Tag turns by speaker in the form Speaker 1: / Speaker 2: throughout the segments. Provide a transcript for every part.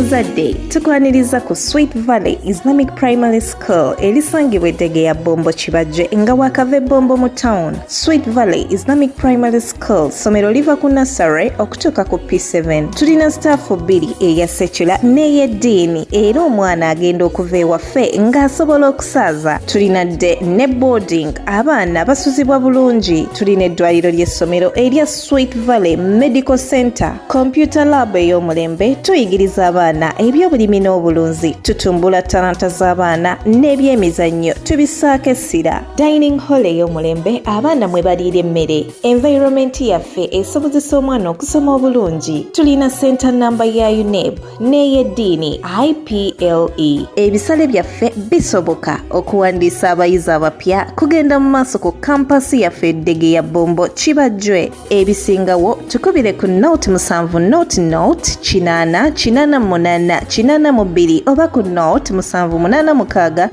Speaker 1: Muzadde, tukwaniriza ku Sweet Valley Islamic Primary School erisangibwa eddege ya Bombo Kibajje nga wakava Bombo mu town. Sweet Valley Islamic Primary School ssomero liva ku nursery okutuuka ku P7. Tulina sitaafu bbiri, eya secular n'ey'eddiini, era omwana agenda okuva ewaffe ng'asobola okusaaza. Tulina day ne boarding, abaana basuzibwa bulungi. Tulina eddwaliro ly'essomero erya Sweet Valley Medical Center, computer lab ey'omulembe, tuyigiriza abaana ebyobulimi n'obulunzi, tutumbula talanta z'abaana n'ebyemizannyo tubissaako essira. Dining hall ey'omulembe abaana mwe baliira emmere. Environment yaffe esobozesa omwana okusoma obulungi. Tulina center namba ya UNEB n'ey'eddiini IPLE. Ebisale byaffe bisoboka. Okuwandiisa abayizi abapya kugenda mu maaso ku kampasi yaffe eddege ya Bombo Kibajjwe. Ebisingawo tukubire ku 07 00 80 88 82 oba ku 07 86 01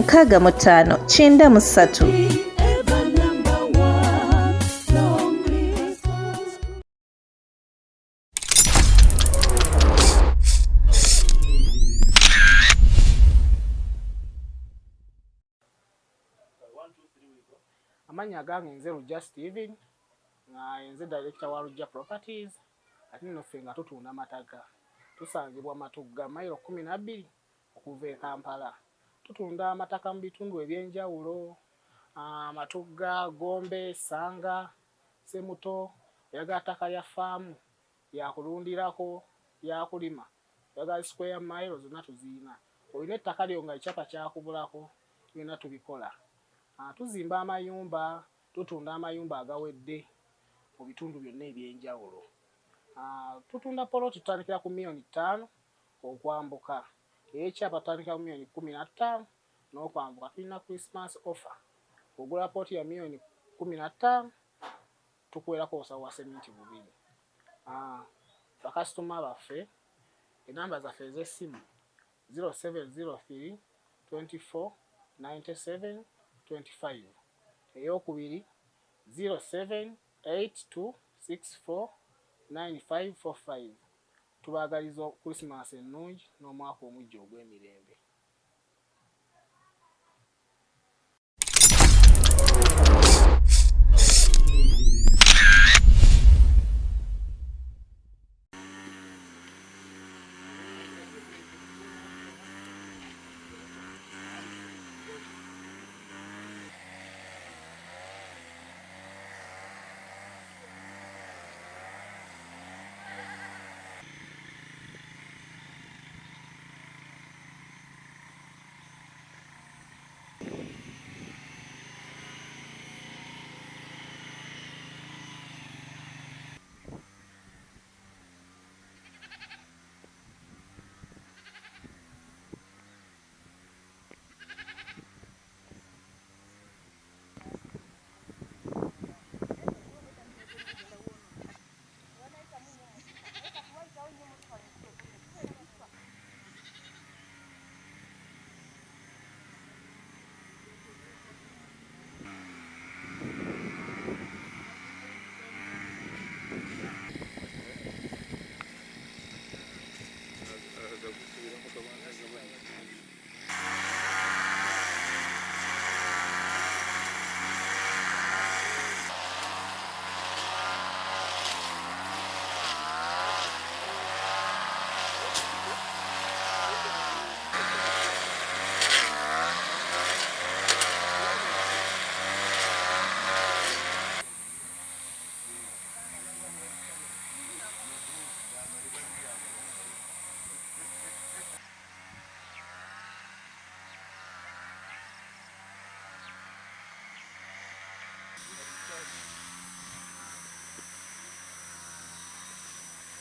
Speaker 1: 65 93.
Speaker 2: Ever number one, long live.
Speaker 3: Amannya agange nze Lujja Steven, nga nze director wa Lujja Properties, ate nno ffe nga tutunda mataka. Tusangibwa Matugga, mayiro 12 okuva e Kampala. Tutunda amataka mu bitundu ebyenjawulo: Matugga, Gombe, Sanga, Semuto. Oyagala ttaka lya faamu, lyakulundirako, lyakulima, oyagala square mile, zonna tuziyina. Olina ettaka lyo nga ekyapa kyakubulako, byonna tubikola. Tuzimba amayumba, tutunda amayumba agawedde mu bitundu byonna ebyenjawulo. Tutunda poloti, tutandikira ku miliyoni 5 okwambuka. Ekyapa tutandikira ku miliyoni 15 n'okwambuka. Tulina Christmas offer: ogula poloti ya miliyoni 15, tukuwerako obusawo bwa seminti bubiri. Bakasitoma baffe, enamba zaffe ez'essimu 0703 24 97 25, eyokubiri 0782 64 9545. Tubaagaliza Krisimansi ennungi n'omwaka omuggya ogw'emirembe.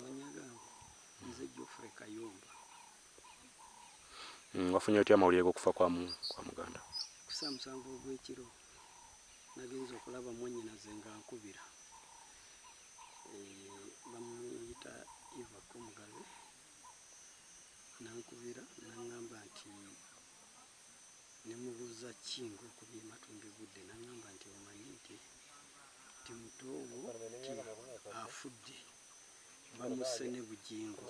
Speaker 4: Amannya gange nze Geoffrey Kayumba.
Speaker 5: Wafunye otya amawulire g'okufa kwa muganda?
Speaker 4: Ku ssaawa 7 ogw'ekiro nagenze okulaba mwannyinaze nga nkubira. Bamuyita Eva Komugabe, nankubira naŋŋamba nti, ne mubuuza ki ng'okubye ematumbi budde, naŋŋamba nti omanyi nti mutoowo ti afudde, bamusse ne Bugingo.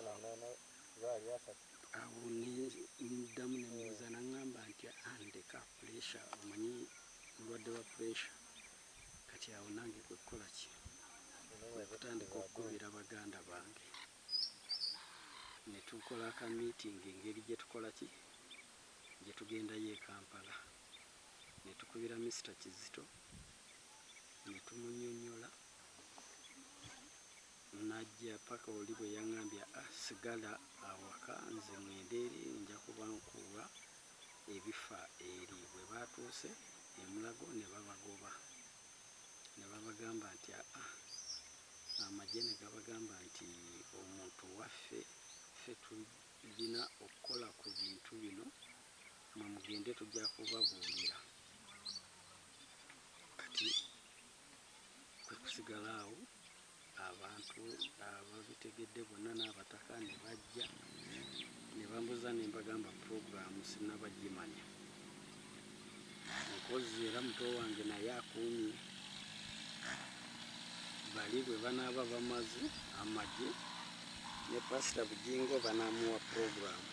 Speaker 4: Awo neddamu nemubuuza naŋŋamba nti andeka pressure, omanyi mulwadde wa pressure. Kati awo nange kwe kukola ki, kutandika okukubira baganda bange ne tukola aka meeting engeri gye tukola ki, gye tugendayo e Kampala. Ne tukubira Mr Kizito ne tumunyonnyola n'ajja paka oli bwe yaŋŋambye sigala awaka nze ŋŋende eri nja kuba nkuwa ebifa eri. Bwe baatuuse e Mulago ne babagoba ne babagamba nti amagye ne gabagamba nti omuntu waffe ffe tulina okukola ku bintu bino, mwe mugende tujja kubabuulira. Kati kwe kusigala awo abantu ababitegedde bonna n'abataka ne bajja ne bambuza ne mbagamba puroguraamu sinnabagimanya. Nkozi era muto wange naye akuumye bali bwe banaaba bamaze amagye ne Pasita Bugingo banaamuwa puroguraamu.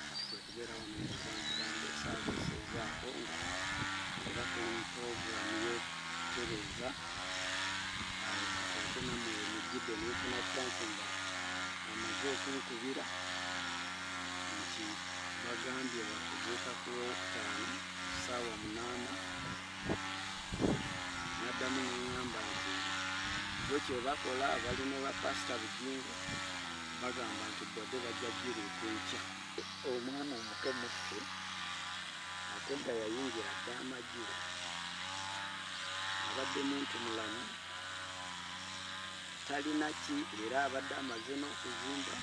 Speaker 4: Kati kwe kubeera wano nga bantu bambeesaabeesezaako nga era tuli mu puroguraamu y'okutereeza. Awo kati ate nammwe we mujjidde ne nfuna chance nga amaze okunkubira nti bagambye bakuziika ku Lwokutaano ssaawa 8. Naddamu ne ŋŋamba nti bo kye bakola bali ne ba Pasita Bugingo bagamba nti body bajja gireeta enkya. Omwana omuto mu ffe ate nga yayingira dda amagye, abadde muntu mulamu, talina ki, era abadde amaze n'okuzimba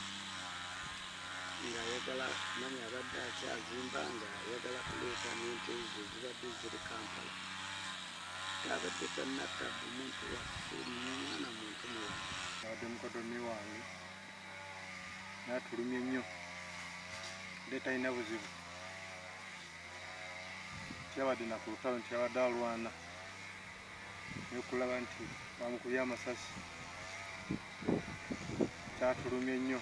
Speaker 4: ng'ayagala manya abadde akyazimba ng'ayagala kuleeta n'ente ze zibadde ziri Kampala. Abadde tannatta omuntu waffe, mwana muntu mulamu.
Speaker 6: Abadde mukoddomi wange naye atulumye nnyo, ate talina buzibu, teyabadde na ku lutalo nti abadde alwana, naye okulaba nti bamukubye amasasi kyatulumye nnyo.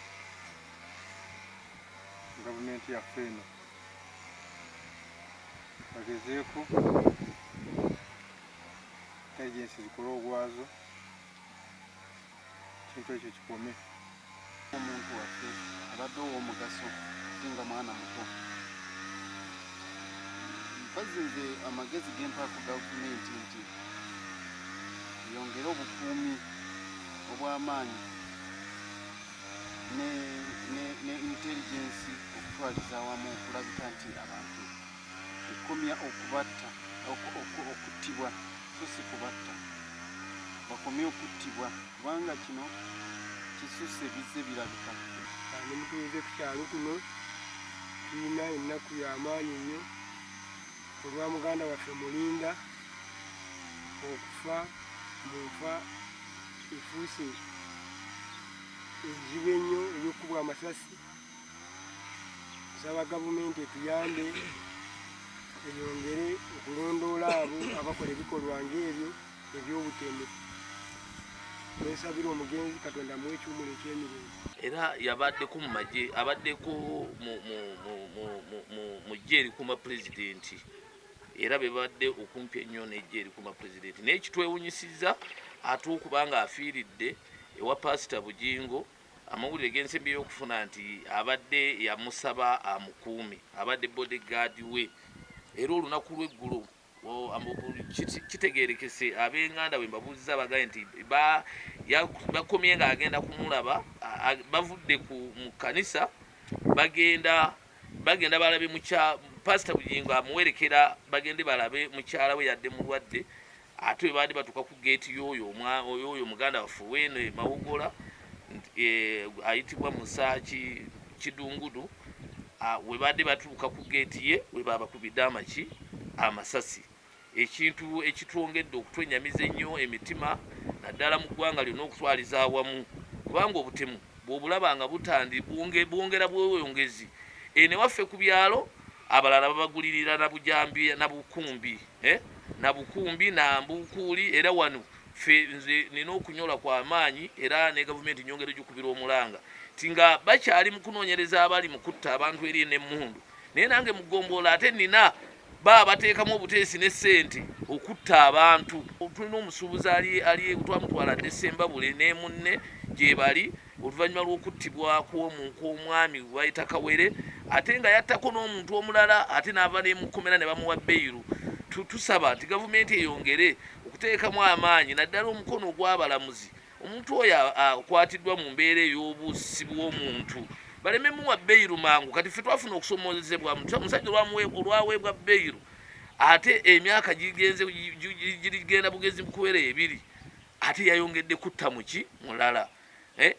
Speaker 6: Gavumenti yaffe eno bagezeeko intelligence zikole ogwazo, ekintu ekyo kikome.
Speaker 7: Omuntu waffe abadde ow'omugaso ate nga mwana muto. Mpozzi nze amagezi ge mpa ku gavumenti nti yongere obukuumi obw'amaanyi ne, ne, ne intelligence okutwaliza awamu okulabika nti abantu ekomya okubatta okuttibwa so si kubatta, bakomye okuttibwa kubanga kino kisusse bizze birabika.
Speaker 8: Ndi mutuuze ku kyalo kuno, tulina ennaku y'amaanyi nnyo olwa muganda waffe Mulinda okufa mu nfa efuuse enzibu ennyo ey'okukubwa amasasi. Nsaba gavumenti etuyambe eyongere okulondoola abo abakola ebikolwa ng'ebyo eby'obutemu. Nensabira omugenzi Katonda amuwe ekiwumulo eky'emirembe.
Speaker 9: Era yabaddeko mu magye, abaddeko mu ggye erikuuma pulezidenti, era be babadde okumpi ennyo n'eggye erikuuma pulezidenti. Naye kitwewunyisizza ate okuba nga afiiridde ewa Paasita Bugingo. Amawulire g'ensembyeyo okufuna nti abadde yamusaba amukuume, abadde bodyguard we, era olunaku lw'eggulo kitegeerekese ab'enganda bwe mbabuuzizza bagambye nti bakomye ng'agenda kumulaba, bavudde mu kkanisa bagenda balabe Pasita Bugingo amuwerekera bagende balabe mukyala we yadde mulwadde. Ate bwe baadde batuuka ku geeti y'oyo muganda waffe weeno e Mawogola, ayitibwa Musaaki Kidungudu, we baadde batuuka ku geeti ye we baabakubidde amasasi, ekintu ekitwongedde okutwenyamiza ennyo emitima naddala mu ggwanga lyonna okutwaliza awamu, kubanga obutemu bw'obulaba nga bwongera bweyongezi. Eno ewaffe ku byalo abalala babagulirira na bujambiya na bukumbi, na bukumbi na mbukuuli. Era wano ffe nze nina okunyola kwa maanyi, era ne gavumenti nyongera ogikubira omulanga. Nti nga bakyali mu kunoonyereza abali mu kutta abantu eri n'emmundu, naye nange mu ggombolola ate nina baba bateekamu obuteesi ne ssente okutta abantu. Tulina omusuubuzi ali ali twamutwala dde Ssembabule ne munne gye bali oluvannyuma lw'okuttibwa kw'omwami bayita Kawere, ate nga yattako n'omuntu omulala ate n'ava n'emukomera ne bamuwa bbeyiru. Tusaba nti gavumenti eyongere okuteekamu amaanyi naddala omukono ogw'abalamuzi. Omuntu oyo akwatiddwa mu mbeera ey'obussi bw'omuntu baleme muwa bbeyiru mangu. Kati ffe twafuna okusomoozebwa, omusajja olwaweebwa bbeyiru ate emyaka gigenze girigenda bugezi kuwera ebiri, ate yayongedde kutta muki mulala,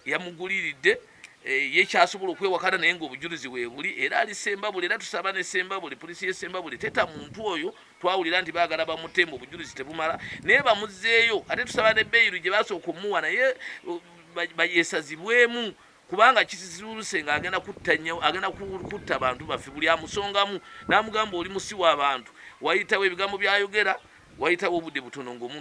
Speaker 9: yamuguliridde, ye kyasobola okwewakana naye ng'obujulizi weebuli era ali Sembabule. Era tusaba ne Sembabule, poliisi y'e Sembabule teta muntu oyo. Twawulira nti baagala bamutemba, obujulizi tebumala, naye bamuzzeeyo. Ate tusaba ne bbeyiru gye basooka omuwa naye yesazibwemu, kubanga kisizuuluse nga agenda kutta nnyo, agenda kutta abantu baffe. Buli amusongamu n'amugamba oli musi w'abantu, wayitawo ebigambo byayogera, wayitawo obudde butono ng'omuntu